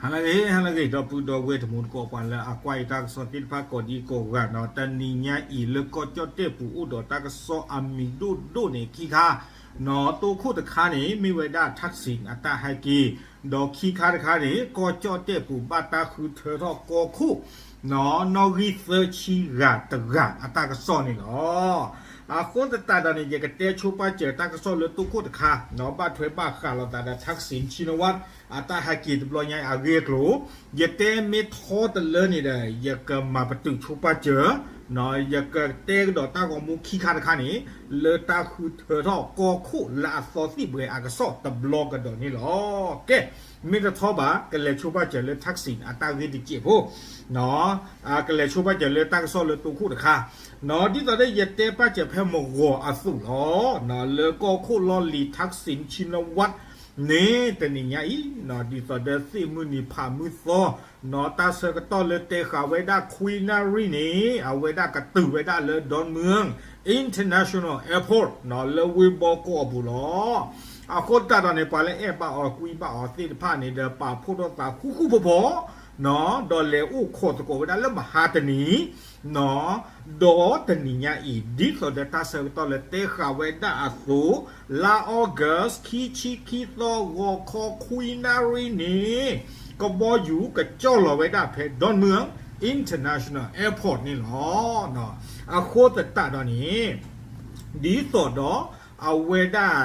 ဟါလၢအဂ့ၤ ဟါလၢအဂ့ၤ ဒီပုၢ်ဒီဝဲၢ်တံၤသကိး ပှၤလၢအကွၢ်ယတၢ်ကစီၣ်သ့ၣ်တဖၣ်ကိးဒံကိးဂၤနီၤ, တနံၤညါအံၤလၢကီၢ်ကၠီၣ်တဲၣ်ပူၤအိၣ်ဒီးတၢ်ကစီၣ်အမံၤဒိၣ်ဒိၣ်န့ၣ်ခံခါ, နီၤ တိခိၣ်တခါန့ၣ် မ့ၢ်ဝဲဒၣ် Thaksin အတၢ်ဟဲက့ၤ, ဒီးခံခါတခါန့ၣ် ကီၢ်ကၠီၣ်တဲၣ်ပူၤဘၣ်တၢ်ဃုထၢထီၣ်ကီၢ်ခိၣ် နီၤ နီၣ်ဂံၢ်သၢဆံဂၤတဂၤအတၢ်ကစီၣ်န့ၣ်လီၤ. အဃိသတးဒီးန့ၣ် ယကတဲဆိပာ်စၢၤတၢ်ကစီၣ်လၢတိခိၣ်တခါ, နီၤ ဘၣ်ထွဲဘၣ်ဃးလိာ်သးဒီး Thaksin Shinawatra အတၢ်ဟဲက့ၤတဘျီညါအံၤအဂ့ၢ်အကျိၤ, ယတဲမ့ၢ်ထီတလၢန့ၣ်ဒီး ယကမၤပတုာ်ဆိပာ်စၢၤ, နီၤ ယကတဲကဒီးတၢ်ဂီၤမူခံခါတခါန့ၣ် လၢတၢ်ဃုထၢထီၣ်ကီၢ်ခိၣ်လၢအသီသံၣ်ဘှဲအကစီၣ်တဘျီကဒီးန့ၣ်လီၤ. ကဲ, မ့ၢ်တထီဘၣ် ကလဲၤဆိပာ်စၢၤလၢ Thaksin အတၢ်ဂ့ၢ်တစဲးဖိ, နီၤ ကလဲၤဆိပာ်စၢၤလၢတၢ်ကစီၣ်လၢတိခိၣ်တခါ, နီၤ ဒ်သိးဒီးယတဲပာ်စၢၤဖဲမုၢ်ဂီၤအသိးလီၤ, နီၤ လၢကီၢ်ခိၣ်လီၢ်လံၤ Thaksin Shinawatra န့ၣ် တနံၤညါအံၤ, နီၤ ဒ်သိးဒီးသ့ၣ်မုၢ်နံၤဖးမုၢ်သီ, နီၤ တၢ်ဆၢကတီၢ်လၢတဲဃာ်ဝဲဒၣ် ခွံနၣ်ရံၣ်န့ၣ် အဝဲဒၣ်ကတုၤဝဲဒၣ်လၢ Don Mueang International Airport နီၤ လၢဝ့ၢ်ဘီကီၢ်အပူၤလီၤ. အဃိသတးဒီးန့ၣ် ပှၤလၢအဲၣ်ဘၣ်အီၤကွံဘၣ်အီၤသ့ၣ်တဖၣ်န့ၣ်ဒီး ပာ်ဖှိၣ်ထီၣ်သးဃူဃူဖိးဖိး, နီၤ ဒီးလဲၤအိၣ်ခိးသကိးဝဲဒၣ်လၢမဟါတနံၤ, နီၤ ဒီးတနံၤညါအံၤ ဒ်သိးဒီးတၢ်ဆၢကတီၢ်လၢတဲဃာ်ဝဲဒၣ်အသိး, လါ August ခံဆံခံသီ ဂီၤခီခွံနၣ်ရံၣ်န့ၣ် ကဘီယူၤကကၠီၣ်လီၤဝဲဒၣ်ဖဲ Don Mueang International Airport န့ၣ်လီၤ. အဃိသတးဒီးန့ၣ် ဒ်သိးဒီး အဝဲဒၣ်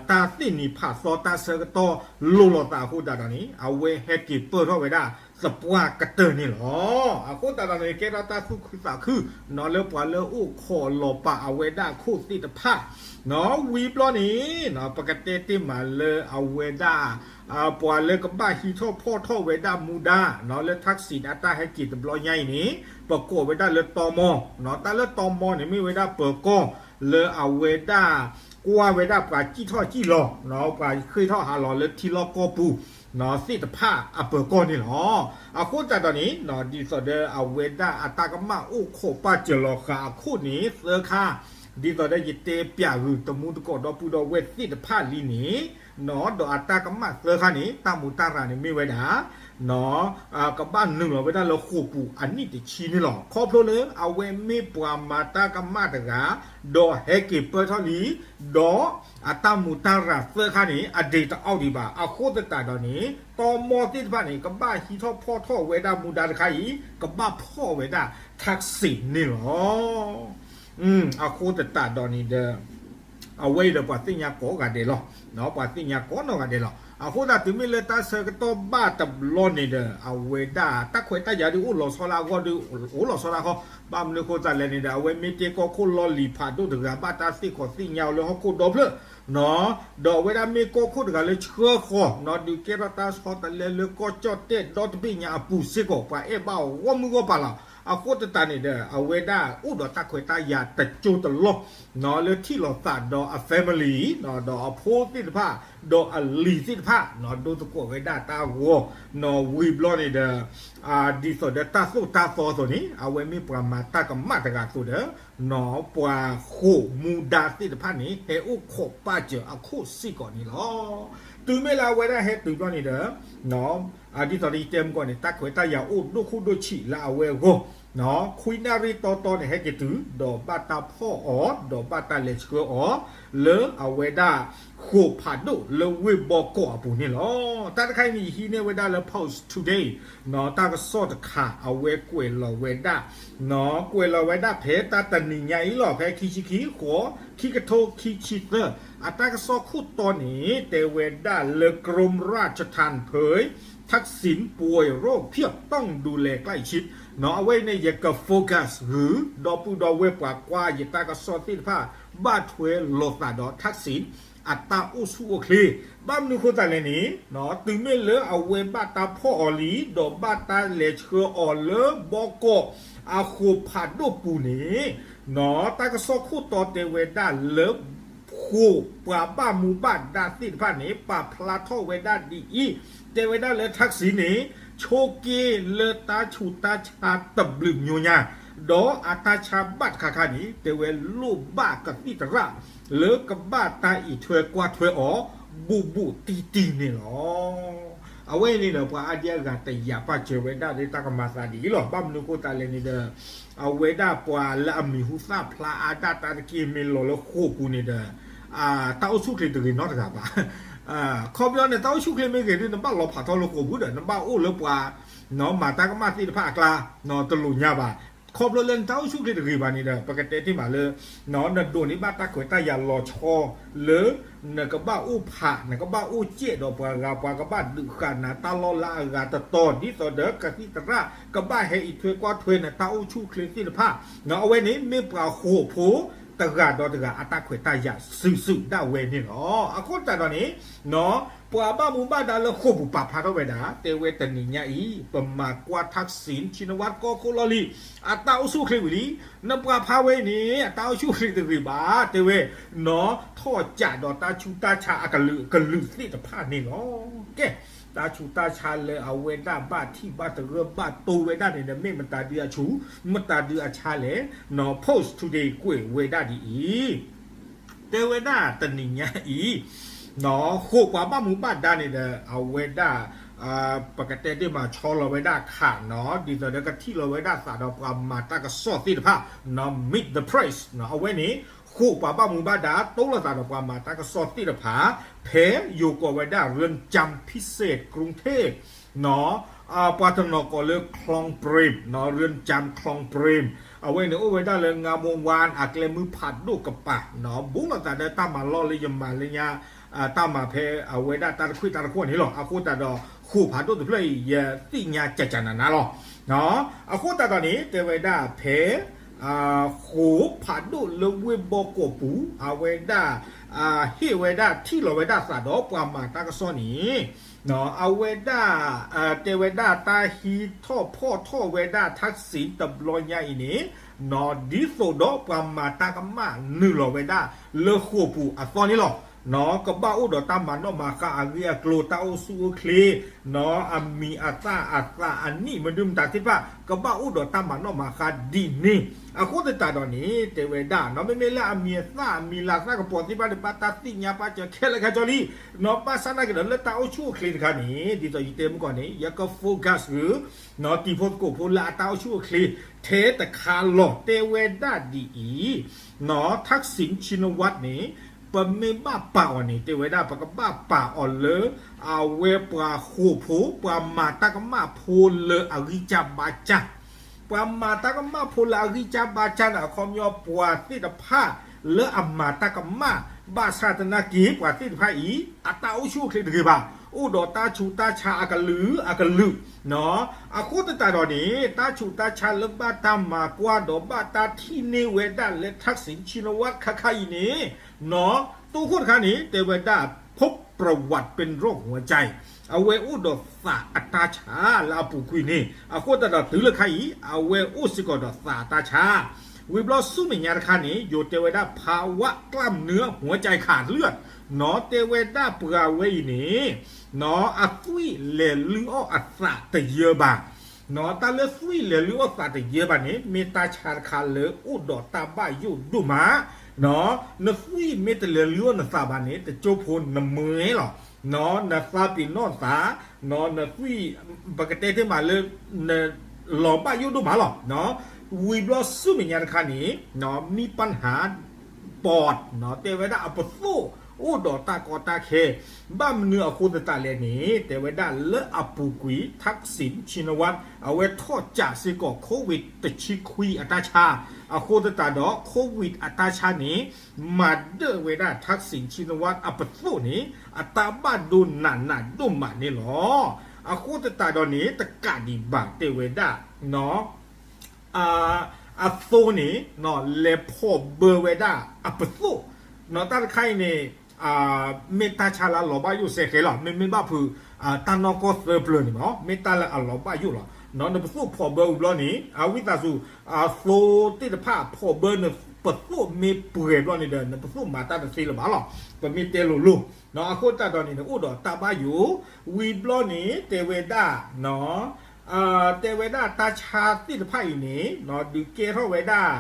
တၢ်သ့ၣ်နံၤဖးသီတၢ်ဆၢကတီၢ်လိၤလိာ်သးအဃိသတးဒီးန့ၣ် အဝဲဟဲက့ၤပၢၢ်ထီၣ်ဝဲဒၣ်သပှၢ်ကတၢၢ်န့ၣ်လီၤ. အဃိသတးဒီးန့ၣ် ကဲထီၣ်တၢ်သူၣ်ခုသးခု, နီၤ လၢပှၤလၢအိၣ်ခိးလီၤပာ်အဝဲဒၣ်အခိၣ်သ့ၣ်တဖၣ်, နီၤ ဝံၤဘျီန့ၣ် ပကတဲတ့ၢ်မးလၢအဝဲဒၣ် ပှၤလၢကဘၣ်ဟံးထီၣ်ဖီၣ်ထီၣ်ဝဲဒၣ်မူဒါ, နီၤ လၢ Thaksin အတၢ်ဟဲက့ၤတဘျီညါအံၤန့ၣ် ပကိးဝဲဒၣ်လၢတီမီ, နီၤ တၢ်လၢတီမီန့ၣ် မ့ၢ်ဝဲဒၣ်ပၢၤကီၢ်လၢအဝဲဒၣ် ကွၢ်ဝဲဒၣ်ပှၤစံၣ်ထီၣ်စံၣ်လီၤ, နီၤ ပှၤဃ့ၢ်ထီၣ်ဟးလီၤလၢထံလီၢ်ကီၢ်ပူၤ, နီၤ သ့ၣ်တဖၣ်အပၢၤကီၢ်န့ၣ်လီၤ. အဃိသတးဒီးန့ၣ် နီၤ ဒ်သိးဒီးအဝဲဒၣ်အတၢ်ကမၣ်အိၣ်ခိးပာ်စၢၤလီၤဃာ်အခိၣ်န့ၣ် သၢခါ, ဒ်သိးဒီးယတဲပျးဂုာ်တမူတကိးဒီပုၢ်ဒီဝဲၢ်သ့ၣ်တဖၣ်လံန့ၣ်, နီၤ ဒီးအတၢ်ကမၣ်သၢခါန့ၣ် တၢ်မူးတၢ်ရၤန့ၣ်မ့ၢ်ဝဲဒၣ် နီၤ ကဘၣ်နုာ်လီၤဝဲဒၣ်လၢဃိာ်ပူၤအနံၣ်တဆံန့ၣ်လီၤ. ခီဖျိလၢအဝဲမ့ၢ်ပှၤမၤတၢ်ကမၣ်တဂၤ, ဒီးဟဲက့ၤပၢၢ်ထီၣ်လံ, ဒီးအတၢ်မူးတၢ်ရၤသၢခါန့ၣ် အဒ့တအီၣ်ဒံးဘၣ်. အဃိသတးဒီးန့ၣ် တီမီသ့ၣ်တဖၣ်န့ၣ် ကဘၣ်ဟံးထီၣ်ဖီၣ်ထီၣ်ဝဲဒၣ်မူဒါတခါအံၤ, ကဘၣ်ဖီၣ်ဝဲဒၣ် Thaksin န့ၣ်လီၤ. အဃိသတးဒီးန့ၣ်ဒီး အဝဲအံၤဒီးပှၤသ့ၣ်ညါကိးဂၤဒဲးလီၤ. ပှၤသ့ၣ်ညါကိးနီၢ်ဂၤဒဲးလီၤ. အဃိသတးတုၤမ့ၢ်လၢတၢ်ဆၢကတီၢ်ဘၣ်တဘျီန့ၣ်ဒီး အဝဲဒၣ်တၢ်ခွဲးတၢ်ယာ်ဒုးအိၣ်လီၤဆီလၢအဂီၢ်ဒုး အိၣ်လီၤဆီလၢအဂီၢ်, ဘၣ်မနုၤအဃိသတးလဲၣ်န့ၣ်ဒီး အဝဲမ့ၢ်တ့ၢ်ကီၢ်ခိၣ်လီၢ်လံၤဖးဒိၣ်တဂၤ ဘၣ်တၢ်သ့ၣ်ခီးသ့ၣ်ညါအီၤလၢဟီၣ်ခိၣ်ဒီဖျၢၣ်, နီၤ ဒီးအဝဲဒၣ်မ့ၢ်ကီၢ်ခိၣ်တဂၤလၢဆှၢဃီၤ နီၤ ဒုးကဲထီၣ်တၢ်ဆီတလဲလၢကီၢ်ကၠီၣ်တဲၣ်ဒီတဘ့ၣ်ညါအပူၤစ့ၢ်ကီး ပှၤအဲၣ်ဘၣ်အီၤဂီၢ်မုၢ်ဂီၢ်ပၤလီၤ. အဃိသတးန့ၣ်ဒီး အဝဲဒၣ်အိၣ်ဒီးတၢ်ခွဲးတၢ်ယာ်တကၠိတလီၢ် နီၤ လၢထံၣ်လိာ်သးဒီးအ family နီၤ ဒီးအဖိသ့ၣ်တဖၣ် ဒီးအလံၤသ့ၣ်တဖၣ် နီၤ ဒိသကိးဝဲဒၣ်တၢ်ဂီၤ နီၤ ဝံၤဘျီန့ၣ်ဒီး ဒ်သိးဒီးတၢ်သိၣ်တၢ်သီအသိးန့ၣ် အဝဲမ့ၢ်ပှၤမၤတၢ်ကမၣ်တဂၤအသိးဒီး နီၤ ပှၤဃိာ်မူဒါသ့ၣ်တဖၣ်န့ၣ် ဟဲအိၣ်ခိးပာ်စၢၤအခိၣ်စ့ၢ်ကီးန့ၣ်လီၤ. တုၤမ့ၢ်လၢအဝဲဒၣ်ဟဲတုၤဘျီန့ၣ်ဒီး ဒ်သိးဒီးယတဲမုၢ်ကီၢ်န့ၣ် တၢ်ခွဲးတၢ်ယာ်အိၣ်ဒိၣ်ခိၣ်ဒိၣ်ဆံးလၢအဝဲအဂီၢ်, ခွံနၣ်ရံၣ်တီတီန့ၣ် ဟဲက့ၤတုၤ ဒီးဘၣ်တၢ်ဖီၣ်အီၤ ဒီးဘၣ်တၢ်လဲၤဆှၢအီၤ လၢအဝဲဒၣ်ဃိာ်ဖးဒိၣ်လၢဝ့ၢ်ဘီကီးအပူၤန့ၣ်လီၤ. တၢ်တခါအံၤန့ၣ် ယဟံးန့ၢ်ဝဲဒၣ်လၢ Post Today နီၤ တၢ်ကစီၣ်တခါ အဝဲကွဲးလီၤဝဲဒၣ် နီၤ ကွဲးလီၤဝဲဒၣ်ဖဲတၢ်တနံၤညါအံၤလီၤ ဖဲခံဆံခံ ဃိး ခံကထိခံဆံသၢ အတၢ်ကစီၣ်ခိၣ်တီန့ၣ် တဲဝဲဒၣ်လၢ กรมราชทัณฑ์เผย ทักษิณป่วยโรคเพียบต้องดูแลใกล้ชิด နီၤ အဝဲအံၤန့ၣ် ယက focus ဂုၤ ဒီပုၢ်ဒီဝဲၢ်ပှၤကွၢ်ယတၢ်ကစီၣ်သ့ၣ်တဖၣ် ဘၣ်ထွဲလိာ်သးဒီး Thaksin အတၢ်အိၣ်ဆူၣ်အိၣ်ချ့ ဘၣ်မနုၤအဃိသတးလဲၣ်န့ၣ် တုၤမ့ၢ်လၢအဝဲဘၣ်တၢ်ဖီၣ်အီၤလံ ဒီးဘၣ်တၢ်လဲၤဆှၢအီၤလၢဘီကီးအဃိာ်ဖးဒိၣ်ပူၤန့ၣ် နီၤ တၢ်ကစီၣ်ခိၣ်တီတဲဝဲဒၣ်လၢ ဃိာ်ပှၤဘၣ်မူဘၣ်ဒါသ့ၣ်တဖၣ်န့ၣ် ပာ်ဖျါထီၣ်ဝဲဒၣ်ဒ်အံၤ, တဲဝဲဒၣ်လၢ Thaksin န့ၣ် ဆိးက့လၢတၢ်ဆူးတၢ်ဆါတဘျုးမျိုးညါ ဒီးအတၢ်ဆါဘၣ်တခါခါန့ၣ် တဲဝဲလိၣ်ဘၣ်ကသံၣ်သရၣ် လၢကဘၣ်တၢ်အံးထွဲကွၢ်ထွဲအီၤ ဘူးဘူးတံၢ်တံၢ်န့ၣ်လီၤ. အဝဲအံၤန့ၣ်ဒီး ပှၤအါဒံအါဂၤတယာ်ပာ်စၢၤဝဲဒၣ်လၢတၢ်ကမၤသးဒ်အံၤလီၤ. ဘၣ်မနုၤအဃိသတးလဲၣ်န့ၣ်ဒီး အဝဲဒၣ်ပှၤလၢအမံၤဟူသၣ်ဖျါအါဒၣ်တၢ်တက့ၢ်မ့ၢ်လီၤလၢဃိာ်ပူၤန့ၣ်ဒီး တၢ်အိၣ်ဆူၣ်ချ့တဂ့ၤနီတဂၤဘၣ်. ခီပညီန့ၣ် တၢ်အိၣ်ဆူၣ်ချ့မ့ၢ်ဂ့ၤဒ် နဘၣ်လီၤဖးထီလၢဃိာ်ပူၤဒီး နဘၣ်အိၣ်လၢပှၤ မၤတၢ်ကမၣ်သ့ၣ်တဖၣ်အကျါ တလိၣ်ညါဘၣ်. ခီဖျိလၢနတၢ်အိၣ်ဆူၣ်ချ့တဂ့ၤဘၣ်န့ၣ်ဒီး ပကတဲတ့ၢ်မးလၢ နဒိးန့ၢ်ဘၣ်တၢ်ခွဲးတၢ်ယာ်လီၤဆီလၢ နကဘၣ်အိၣ်ဖး နကဘၣ်အိၣ်စဲးဒီးပှၤဂၤ ပှၤကဘၣ်ဒုးဃာ်နၤတၢ်လီၢ်လၢအဂၤတတီၤ ဒ်သိးဒီးကသံၣ်သရၣ်ကဘၣ်ဟဲအံးထွဲကွၢ်ထွဲနတၢ်အိၣ်ဆူၣ်ချ့သ့ၣ်တဖၣ်. အဝဲန့ၣ်မ့ၢ်ပှၤဃိာ်ဖိတဂၤဒီးတဂၤအတၢ်ခွဲးတၢ်ယာ်စုာ်စုာ်ဒၣ်ဝဲန့ၣ်လီၤ. အဃိသတးဒီးန့ၣ် ပှၤဘၣ်မူဘၣ်ဒါလၢဃိာ်ပူၤပာ်ဖျါထီၣ်ဝဲဒၣ် တဲဝဲတနံၤညါအံၤ ပမၤကွၢ် Thaksin Shinawatra ကီၢ်ခိၣ်လီၢ်လံၤ အတၢ်အိၣ်ဆူၣ်အိၣ်ချ့ဝံၤလံ. နပှၤဖးဝဲအံၤန့ၣ် အတၢ်အိၣ်ဆူၣ်အိၣ်ချ့တဂ့ၤဘၣ် တဲဝဲ နီၢ်ထီၣ်ကးဒီးတၢ်ဆူးတၢ်ဆါအကလုာ်ကလုာ်သ့ၣ်တဖၣ်န့ၣ်လီၤ. ကဲ တၢ်ဆူးတၢ်ဆါလၢအဝဲဒၣ်ဘၣ်ထံၣ်ဘၣ်သဂၢၢ်ဘၣ်တိဝဲဒၣ်န့ၣ်ဒီး မ့ၢ်မတၤဒုအဆူၣ် မတၤဒုအဆါလဲၣ်. နီၢ် Post Today ကွဲးဝဲဒၣ်ဒ်အံၤ တဲဝဲဒၣ်တနံၤညါအံၤ ဃိာ်ပှၤဘၣ်မူဘၣ်ဒါန့ၣ်ဒီး အဝဲဒၣ် ပကတဲတ့ၢ်မးဆီလီၤဝဲဒၣ်ခးနီၢ် ဒ်သိးဒီးကထံၣ်လီၤဝဲဒၣ်သးဒီးပှၤမၤတၢ်ကစီၣ်သ့ၣ်တဖၣ် နီၢ် Meet the Press နီၢ် အဝဲန့ၣ် ဃိာ်ပှၤဘၣ်မူဘၣ်ဒါ တိလိာ်သးဒီးပှၤမၤတၢ်ကစီၣ်သ့ၣ်တဖၣ် ဖဲယိၤကိးဝဲဒၣ် เรือนจำพิเศษกรุงเทพ နီၢ် ပှၤတနီၤကိးလၢ คลองเปรม နီၢ် เรือนจำคลองเปรม အဝဲန့ၣ်အိၣ်ဝဲဒၣ်လၢ งามวงศ์วาน အကျဲမုၢ်ဖးဒိၣ်ကပၤ နီၢ် ဘူးလိာ်သးဒီးတၢ်မၤလီၢ်လၢယမၤလၢညါ တၢ်မၤဖဲအဝဲဒၣ်တၢ်တခွံၣ်တၢ်တခိၣ်န့ၣ်လီၤ. အဃိသတးဒီး ဃိာ်ဖးဒိၣ်တဖျၢၣ်အံၤ ယသ့ၣ်ညါကကနၤနၤလီၤ. အဃိသတးဒီးန့ၣ် တဲဝဲဒၣ်ဖဲ ဃိာ်ဖးဒိၣ်လၢဝ့ၢ်ဘီကီာ်ပူၤ အဝဲဒၣ် ဟ့ၣ်ဝဲဒၣ်ထံၣ်လီၤဝဲဒၣ်သးဒီးပှၤမၤတၢ်ကစီၣ်န့ၣ် အဝဲဒၣ် တဲဝဲဒၣ်တၢ်ဟံးထီၣ်ဖီၣ်ထီၣ်ဝဲဒၣ် Thaksin တဘျီညါအံၤန့ၣ် ဒ်သိးဒီးပှၤမၤတၢ်ကမၣ်နုာ်လီၤဝဲဒၣ်လၢဃိာ်ပူၤအသီန့ၣ်လီၤ. နီၢ် ကဘၣ်အိၣ်ဒီးတၢ်မၤနီၣ်မၤဃါအဂ့ၢ်အကျိၤ တၢ်အိၣ်ဆူၣ်အိၣ်ချ့ နီၢ် အမံၤအသၣ်အသးအနံၣ်မနုၤမတၤသ့ၣ်တဖၣ် ကဘၣ်အိၣ်ဒီးတၢ်မၤနီၣ်မၤဃါဒ်န့ၣ်. အဃိသတးဒီးန့ၣ် တဲဝဲဒၣ် နီၢ် မ့မ့ၢ်လၢအမံၤအသၣ်အမံၤလၤသၣ်ကပီၤသ့ၣ်တဖၣ်န့ၣ် ဘၣ်တၢ်သ့ၣ်ညါပာ်စၢၤခဲလၢာ်ခဲဆ့လံ. နီၢ် ဘၣ်ဆၣ်သနာ်က့ဒီးလၢတၢ်အိၣ်ဆူၣ်အိၣ်ချ့တခါန့ၣ် ဒ်သိးယတဲမုၢ်ကီၢ်န့ၣ် ယက focus ဃုာ် နီၢ် တံၤဖိသကိးဖိလၢအတၢ်အိၣ်ဆူၣ်အိၣ်ချ့ထဲတခါလီၤ. တဲဝဲဒၣ်ဒ်အံၤ နီၢ် Thaksin Shinawatra န့ၣ် ပမ့ၢ်ဘၣ်ပာ်အီၤန့ၣ် တဲဝဲဒၣ် ပကဘၣ်ပာ်အီၤလၢ အဝဲပှၤဃိာ်ဖိ ပှၤမၤတၢ်ကမၣ်ဖိလၢအဂံၢ်စၢ်ဘါစၢ် ပှၤမၤတၢ်ကမၣ်ဖိလၢအဂံၢ်စၢ်ဘါစၢ်န့ၣ် အခီပညီပှၤသ့ၣ်တဖၣ်လၢအမၤတၢ်ကမၣ် ဘၣ်ဆၣ်သနာ်က့ ပှၤသ့ၣ်တဖၣ်အံၤ အတၢ်အိၣ်ဆူၣ်အိၣ်ချ့တဂ့ၤဘၣ်, အိၣ်ဒီးတၢ်ဆူးတၢ်ဆါအကလုာ်အကလုာ်, အဃိသတးဒီးန့ၣ် တၢ်ဆူးတၢ်ဆါလၢဘၣ်တၢ်မၤကွၢ်ဒီးဘၣ်တၢ်ထံၣ်န့ၢ်ဝဲဒၣ်လၢ Thaksin Shinawatra ခါခါအံၤန့ၣ် တိခိၣ်တခါန့ၣ် တဲဝဲဒၣ် พบประวัติเป็นโรคหัวใจ အဝဲအိၣ်ဒီးသးအတၢ်ဆါလၢအပူၤကွံာ်န့ၣ် အဃိသတးဒီးတုၤလၢခါအံၤ အဝဲအိၣ်စ့ၢ်ကီးဒီးသးအတၢ်ဆါ, ဝံၤဘျီဆူမဲာ်ညါတခါန့ၣ် ယိၤတဲဝဲဒၣ် ภาวะกล้ามเนื้อหัวใจขาดเลือด နီၢ် တဲဝဲဒၣ်ပှၤဝဲအံၤန့ၣ် နီၢ် အသွံၣ်လဲၤလုၢ်အီၣ်အသးတယၢဘၣ် နီၢ် တၢ်လၢသွံၣ်လဲၤလုၢ်အီၣ်သးတယၢဘၣ်န့ၣ် မ့ၢ်တၢ်ဆါတခါလၢအိၣ်ဒီးတၢ်ဘၣ်ယိၣ်ဒိၣ်မး, နီၢ် နသွံၣ်မ့ၢ်တလဲၤလုၢ်အီၣ်နသးဘၣ်န့ၣ် တကၠိဖိနမှဲလီၤ, နီၢ် နသးပ့ၤနီၣ်သး, နီၢ် နသွံၣ် ပကတဲတ့ၢ်မးလၢ နလီၤဘၣ်ယိၣ်ဒိၣ်မးလီၤ, နီၢ် ဝံၤဘျီဆူမဲာ်ညါတခါန့ၣ် နီၢ် มีปัญหา ปอด နီၢ် တဲဝဲဒၣ်အပသိၣ်အိၣ်ဒီးတၢ်ကီတၢ်ခဲ, ဘၣ်မနုၤအဃိသတးလဲၣ်န့ၣ် တဲဝဲဒၣ်လၢအပူၤကွံာ် Thaksin Shinawatra အဝဲထီၣ်ကးစ့ၢ်ကီး COVID တဆံခွံအတၢ်ဆါ, အဃိသတးဒီး COVID အတၢ်ဆါန့ၣ် မၤဒၢၣ်ဝဲဒၣ် Thaksin Shinawatra အပသိၣ်န့ၣ် အတၢ်ဘၣ်ဒိနးနးဒိၣ်မးန့ၣ်လီၤ. အဃိသတးဒီးန့ၣ် တကးဒံးဘၣ်တဲဝဲဒၣ် နီၢ် အသိန့ၣ် နီၢ် လဲၤဖီၣ်ဘၢဝဲဒၣ်အပသိၣ်, နီၢ် တၢ်တခါအံၤန့ၣ် မ့ၢ်တၢ်ဆါလၢအလီၤဘၣ်ယိၣ်စဲဃဲလီၤ, မ့မ့ၢ်ဘၣ်ဖုး တၢ်နီၢ်ကီၢ်သၢပျၢၤန့ၣ်မ့ၢ် မ့ၢ်တၢ်လၢအလီၤဘၣ်ယိၣ်လီၤ, နီၢ် နပသိၣ်ဖီၣ်ဘၢဝံၤဘျီန့ၣ် အဝံသးစူၤ အသိသ့ၣ်တဖၣ်ဖီၣ်ဘၢနပသိၣ်မ့ၢ်ပှဲၤဘျီန့ၣ်ဒီး နပသိၣ်မၤတၢ်တသ့လၢၤဘၣ်လီၤ, ပမ့ၢ်တဲလိၤလိၤ, နီၢ် အဃိသတးဒီးန့ၣ် နအိၣ်ဒီးတၢ်ဘၣ်ယိၣ်, ဝံၤဘျီန့ၣ် တဲဝဲဒၣ် နီၢ် တဲဝဲဒၣ်တၢ်ဆါသ့ၣ်တဖၣ်အံၤန့ၣ် နီၢ် ဒုးကဲထီၣ်ဝဲဒၣ်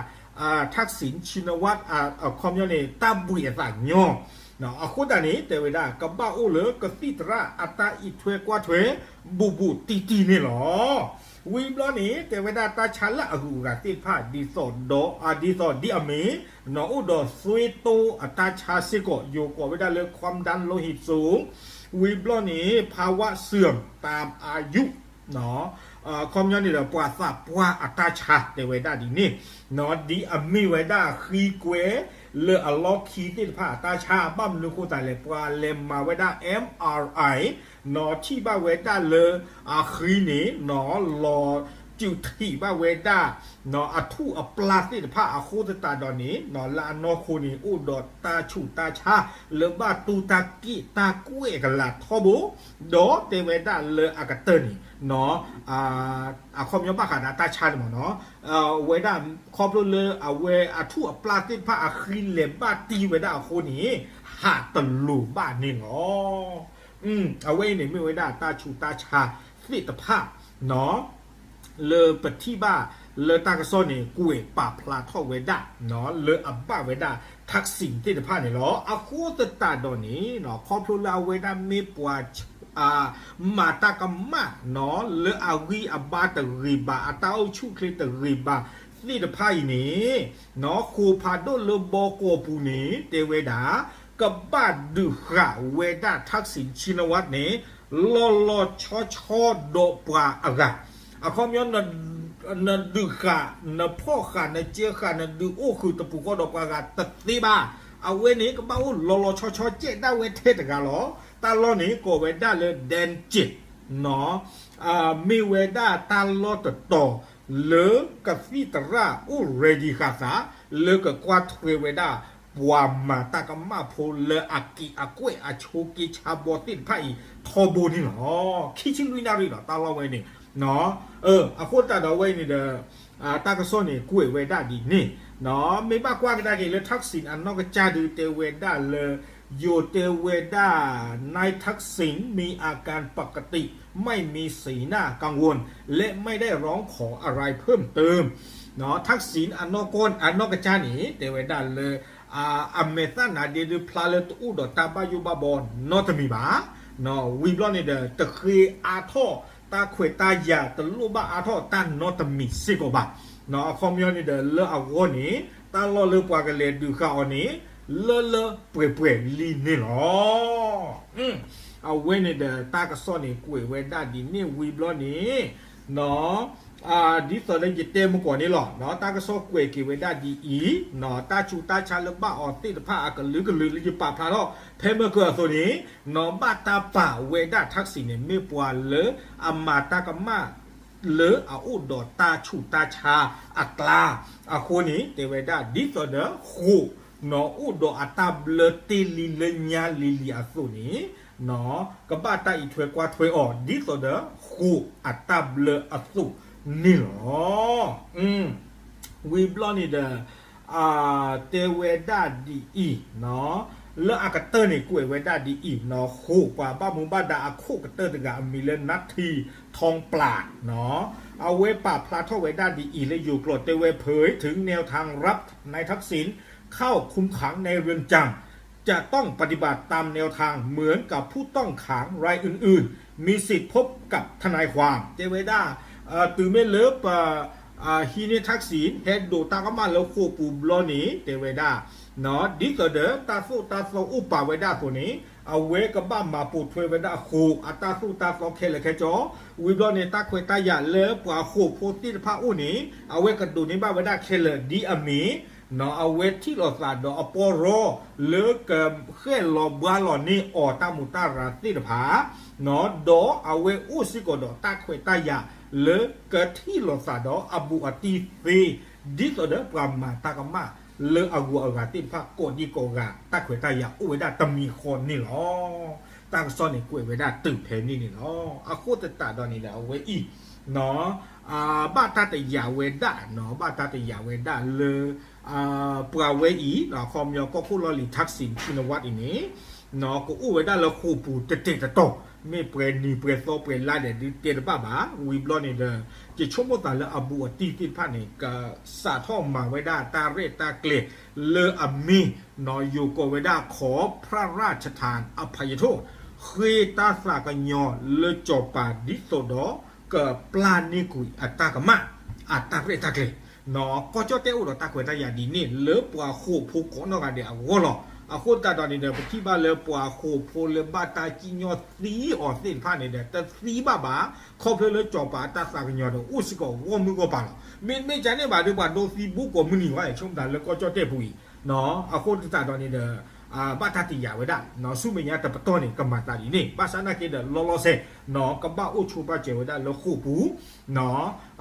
Thaksin Shinawatra အခီပညီန့ၣ် တၢ်ဘှံးအသးညီ အဃိသတးန့ၣ် တဲဝဲဒၣ် ကဘၣ်အိၣ်လၢကသံၣ်သရၣ်အတၢ်အံးထွဲကွၢ်ထွဲ ဘူးဘူးတံၢ်တံၢ်န့ၣ်လီၤ. ဝံၤဘျီန့ၣ် တဲဝဲဒၣ်တၢ်ဆါလၢအဂုၤအဂၤသ့ၣ်တဖၣ် ဒ်သိးဒီး ဒ်သိးဒ်အမ့ၢ် အိၣ်ဒီးသွေးတိုးအတၢ်ဆါစ့ၢ်ကီး ယိၤကိးဝဲဒၣ်လၢ ความดันโลหิตสูง ဝံၤဘျီန့ၣ် ภาวะเสื่อมตามอายุ အခီပညီန့ၣ်ဒီး ပှၤသးပှၢ်အတၢ်ဆါ တဲဝဲဒၣ်ဒ်န့ၣ် ဒ်အမ့ၢ်ဝဲဒၣ်ဃံကွဲလၢအလီၢ်ခံသ့ၣ်တဖၣ်အတၢ်ဆါ ဘၣ်မနုၤဃိသတးလဲၣ် ပှၤလဲၤမၤဝဲဒၣ် MRI ထံၣ်ဘၣ်ဝဲဒၣ်လၢအဃံန့ၣ် လီၤစုးထံးဘၣ်ဝဲဒၣ် အထူၣ်အပျၢ်သ့ၣ်တဖၣ်အဃိသတးဒီးန့ၣ် လၢအနီၢ်ခိန့ၣ် အိၣ်ဒီးတၢ်ဆူးတၢ်ဆါ လၢဘၣ်တူၢ်တၢ်က့ၣ်တၢ်ကွဲၢ်အကလၤထီဘိ ဒီးတဲဝဲဒၣ်လၢအကတၢၢ်န့ၣ် အခီပညီဘၣ်ဃးဒီးတၢ်ဆါန့ၣ်မ့ၢ်နီၤ ဝဲဒၣ်ခီဖျိလၢအဝဲအထူၣ်အပျၢ်သ့ၣ်တဖၣ်အဃံလဲၤဘၣ်တံၢ်ဝဲဒၣ်အဃိန့ၣ် ဟးတလိၤဘၣ်န့ၣ်လီၤ. အဝဲအံၤန့ၣ်မ့ၢ်ဝဲဒၣ်တၢ်ဆူးတၢ်ဆါသ့ၣ်တဖၣ် လၢပထံၣ်ဘၣ်လၢတၢ်ကစီၣ်န့ၣ် ကွဲးပာ်ဖျါထီၣ်ဝဲဒၣ် လၢအဘၣ်ဝဲဒၣ် ทักษิณ သ့ၣ်တဖၣ်န့ၣ်လီၤ. အဃိသတးဒီးန့ၣ် ခီဖျိလၢအဝဲဒၣ်မ့ၢ်ပှၤ မၤတၢ်ကမၣ် လၢအဂံၢ်အဘါတဂ့ၤဘၣ် အတၢ်အိၣ်ဆူၣ်ချ့တဂ့ၤဘၣ်သ့ၣ်တဖၣ်အံၤန့ၣ် ဃိာ်ဖးဒိၣ်လၢဘီကီၢ်ပူၤန့ၣ် တဲဝဲဒၣ် ကဘၣ်ဒုးဃာ်ဝဲဒၣ် ทักษิณ ชินวัตร န့ၣ် လီၤလီၤဆီဆီဒီးပှၤအဂၤ အခီပညီ နဒုးဃာ် နဖီၣ်ဃာ် နစၢဃာ် နဒုးအိၣ်ဃုာ်တပူၤဃီဒီးပှၤဂၤတသ့ဘၣ်. အဝဲန့ၣ် ကဘၣ်အိၣ်လီၤလီၤဆီဆီကဲဒၣ်ဝဲထဲတဂၤလီၤ. တၢ်လီၢ်န့ၣ် ကိးဝဲဒၣ်လၢ ဒဲၣ်ကၠ့း မ့ၢ်ဝဲဒၣ်တၢ်လီၢ်တတီၤ လၢကသံၣ်သရၣ်အိၣ် ready ဃာ်သး လၢကကွၢ်ထွဲဝဲဒၣ် ပှၤမၤတၢ်ကမၣ်ဖိလၢအက့ၤအကွဲၢ်အဆိးက့ဆါဘီသ့ၣ်တဖၣ်အံၤ ထီဘိန့ၣ်လီၤ. ခံဆံလွံၢ်နၣ်ရံၣ်လီၤ တၢ်လီၢ်ဝဲန့ၣ် အဃိသတးဒီးဝဲအံၤန့ၣ်ဒီး တၢ်ကစီၣ်န့ၣ် ကွဲးဝဲဒၣ်ဒ်န့ၣ် မ့ၢ်ဘၣ်ကွၢ်ကဒါက့ၤလၢ ทักษิณ အနီၢ်ကစၢ်ဒုးတဲဝဲဒၣ်လၢ ယိၤတဲဝဲဒၣ် นายทักษิณมีอาการปกติ ไม่มีสีหน้ากังวล และไม่ได้ร้องขออะไรเพิ่มเติม ทักษิณ အနီၢ်ကီၢ် အနီၢ်ကစၢ်န့ၣ် တဲဝဲဒၣ်လၢ အမဲာ်သၣ်နါဒ့ဒုး ဖျါလၢတအိၣ်ဒီးတၢ်ဘၣ်ယိၣ်ဘၣ်ဘီနီတမံၤဘၣ်. ဝံၤဘျီန့ၣ်ဒီး တဃ့အါထီၣ်တၢ်ခွဲးတၢ်ယာ် တလိၣ်ဘၣ်အါထီၣ်တၢ်နီတမံၤစ့ၢ်ကီးဘၣ်. အခီပညီန့ၣ်ဒီး လၢအဂီၢ်န့ၣ် တၢ်လီၢ်လၢပှၤကလဲၤဒုးဃာ်အီၤန့ၣ် လၢလၢပှဲၤပှဲၤလံန့ၣ်လီၤ. အဝဲန့ၣ်ဒီး တၢ်ကစီၣ်န့ၣ် ကွဲးဝဲဒၣ်ဒ်န့ၣ်ဝံၤဘျီန့ၣ် ဒ်သိးလၢယတဲမုၢ်ကီၢ်န့ၣ်လီၤ. တၢ်ကစီၣ်ကွဲးက့ၤဝဲဒၣ်ဒ်အံၤ, တၢ်ဆူးတၢ်ဆါလၢဘၣ်အီၤသ့ၣ်တဖၣ်အကလုာ်ကလုာ်လၢယပာ်ဖျါထီၣ် ဖဲမၢကၢအသိးန့ၣ်, ဘၣ်တၢ်ပာ်ဝဲဒၣ် Thaksin န့ၣ် မ့ၢ်ပှၤလၢအမၤတၢ်ကမၣ် လၢအအိၣ်ဒီးတၢ်ဆူးတၢ်ဆါအကျါ, အဃိန့ၣ် တဲဝဲဒၣ် ဒ်သိးဒီးဃိာ် အိၣ်ဒီးအတၢ်ဘျၢတ့ၢ်လံလၢညါလံၤလံၤအသိးန့ၣ် ကဘၣ်တၢ်အံးထွဲကွၢ်ထွဲအီၤ ဒ်သိးဒီးဃိာ်အတၢ်ဘျၢအသိးန့ၣ်လီၤ. ဝံၤဘျီန့ၣ်ဒီး တဲဝဲဒၣ်ဒ်အံၤ, လၢအကတၢၢ်န့ၣ် ကွဲးဝဲဒၣ်ဒ်အံၤ, ဃိာ်ပှၤဘၣ်မူဘၣ်ဒါအခိၣ်ကတၢၢ်တဂၤအမံၤလၢ နၢထံထီပျၢ် အဝဲပာ်ဖျါထီၣ်ဝဲဒၣ်ဒ်အံၤ လၢယိၤကျိာ်တဲဝဲ เผยถึงแนวทางรับนายทักษิณเข้าคุมขังในเรือนจำ จะต้องปฏิบัติตามแนวทางเหมือนกับผู้ต้องขังรายอื่นๆ มีสิทธิ์พบกับทนายความ တဲဝဲဒၣ် တုၤမ့ၢ်လၢပ ဟံးန့ၢ် Thaksin ဟဲဒိးတၢ်ကမၣ်လၢဃိာ်ပူၤဘျီန့ၣ် တဲဝဲဒၣ် ဒ်သိးဒီးတၢ်သိၣ်တၢ်သီအိၣ်ပာ်ဝဲဒၣ်အသိးန့ၣ် အဝဲကဘၣ်မၤပိာ်ထွဲဝဲဒၣ်ဃိာ်အတၢ်သိၣ်တၢ်သီခဲလၢာ်ခဲဆ့, ဝံၤဘျီန့ၣ် တၢ်ခွဲးတၢ်ယာ်လၢပှၤဃိာ်ဖိသ့ၣ်တဖၣ်အိၣ်န့ၣ် အဝဲကဒိးန့ၢ်ဘၣ်ဝဲဒၣ်ခဲလၢာ်ဒ်အမ့ၢ် အဝဲထံၣ်လိာ်သးဒီးအပီၢ်ရီ လၢကဃဲၣ်လီၤဘှါလီၤန့ၢ်အီၤတၢ်မူးတၢ်ရၤသ့ၣ်တဖၣ် ဒီးအဝဲအိၣ်စ့ၢ်ကီးဒီးတၢ်ခွဲးတၢ်ယာ်လၢကထံၣ်လိာ်သးဒီးအဘူးအတံၢ်သ့ ဒ်သိးဒီးပှၤမၤတၢ်ကမၣ်လၢအဂုၤအဂၤသ့ၣ်တဖၣ်ကိးဒံကိးဂၤ တၢ်ခွဲးတၢ်ယာ်အိၣ်ဝဲဒၣ်တမံၤဃီန့ၣ်လီၤ. တၢ်ကစီၣ်န့ၣ်ကွဲးဝဲဒၣ်တုၤဖဲန့ၣ်န့ၣ်လီၤ. အဃိသတးဒီးန့ၣ်ဒီးအဝဲအံၤ ဘၣ်တၢ်တယာ်ဝဲဒၣ်, ဘၣ်တၢ်တယာ်ဝဲဒၣ်လၢ ပှၤဝဲအံၤ အခီပညီကီၢ်ခိၣ်လီၢ်လံၤ Thaksin Shinawatra အံၤန့ၣ် ကအိၣ်ဝဲဒၣ်လၢဃိာ်ပူၤတတဲာ်တတီၤ မ့ၢ်ပှဲၤနံၤပှဲၤသီပှဲၤလါဒီး ဒုးတဲတဘၣ်ဘၣ်. ဝံၤဘျီန့ၣ်ဒီး ယဆိကမိၣ်သးလၢအဘူးအတံၢ်သ့ၣ်တဖၣ်န့ၣ် ကစးထီၣ်မၤဝဲဒၣ်တၢ်ရဲၣ်တၢ်ကျဲၤလၢအမ့ၢ် ယိၤကိးဝဲဒၣ် ขอพระราชทานอภัยโทษ ဃ့တၢ်သးကညီၤလၢစီၤပၤ ဒ်သိးဒီး ကပျၢ်န့ၢ်ကွံာ်အတၢ်ကမၣ် အတၢ်ရဲၣ်တၢ်ကျဲၤ ကီၢ်ကၠီၣ်တဲၣ်အိၣ်ဒီးတၢ်ခွဲးတၢ်ယာ်ဒ်န့ၣ် လၢပှၤဃိာ်ဖိကိးနီၢ်ဂၤဒဲးအဂီၢ်လီၤ. အဃိသတးဒီးန့ၣ်ဒီး ပထံၣ်ဘၣ်လၢပှၤဃိာ်ဖိလၢဘၣ်တၢ်စံၣ်ညီၣ်သံအီၤသ့ၣ်တဖၣ်န့ၣ်ဒီး တသံဘၣ်ဘၣ်, ခီဖျိလၢစီၤပၤအတၢ်သးကညီၤဒီး အိၣ်စ့ၢ်ကီးဂီၢ်မုၢ်ဂီၢ်ပၤလီၤ. မ့တမ့ၢ်ကန့ၣ်ဘၣ်ဒီး ပှၤဒိသံဘူးကိးမုၢ်နံၤဝဲ ဆိကမိၣ်သးလၢကီၢ်ကၠီၣ်တဲၣ်ပူၤအံၤ အဃိသတးဒီးန့ၣ်ဒီး ဘၣ်တၢ်တယာ်ဝဲဒၣ် ဆူမဲာ်ညါတပတီၢ်န့ၣ် ကမၤသးဒ်န့ၣ် ဘၣ်ဆၣ်နာ်က့ဒီး လီၤလီၤဆဲး ကဘၣ်အိၣ်ဆိပာ်စၢၤဝဲဒၣ်လၢဃိာ်ပူၤ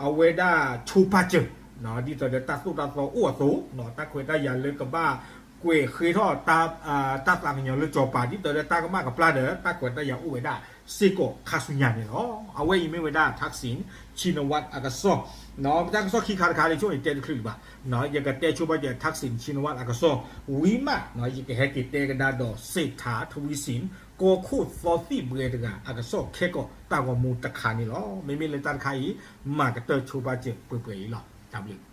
အဝဲဒၣ်ဆိပာ်စၢၤ ဒ်သိးဒီးတၢ်သိၣ်တၢ်သီအိၣ်အသိး တၢ်ခွဲးတၢ်ယာ်လၢကဘၣ်ကွဲးဃ့ထီၣ် တၢ်သးကညီၤလၢစီၤပၤ ဒ်သိးဒီးတၢ်ကမၣ်ကပျၢ်ဒီး တၢ်ခွဲးတၢ်ယာ်အိၣ်ဝဲဒၣ်စ့ၢ်ကီးခါဆူညါန့ၣ်လီၤ. အဝဲအံၤမ့ၢ်ဝဲဒၣ် Thaksin Shinawatra အကစီၣ် တၢ်ကစီၣ်ခံခါတခါန့ၣ် ဆိၣ်န့ၣ်တဲတချုးလၢၤဘၣ်, ယကတဲဆိပာ်စၢၤ Thaksin Shinawatra အကစီၣ် ဝံၤမး ယကဟဲက့ၤတဲကဒါဒီး Srettha Thavisin ကီၢ်ခိၣ်သီသံၣ်ဘှဲတဂၤအကစီၣ်ခဲကိာ်တၢ်ဂီၤမူတခါန့ၣ်လီၤ. မ့မ့ၢ်လၢတၢ်တခါအံၤ မၤကတၢၢ်ဆိပာ်စၢၤပှဲၤပှဲၤအံၤလီၤ. တၢ်ဘျုး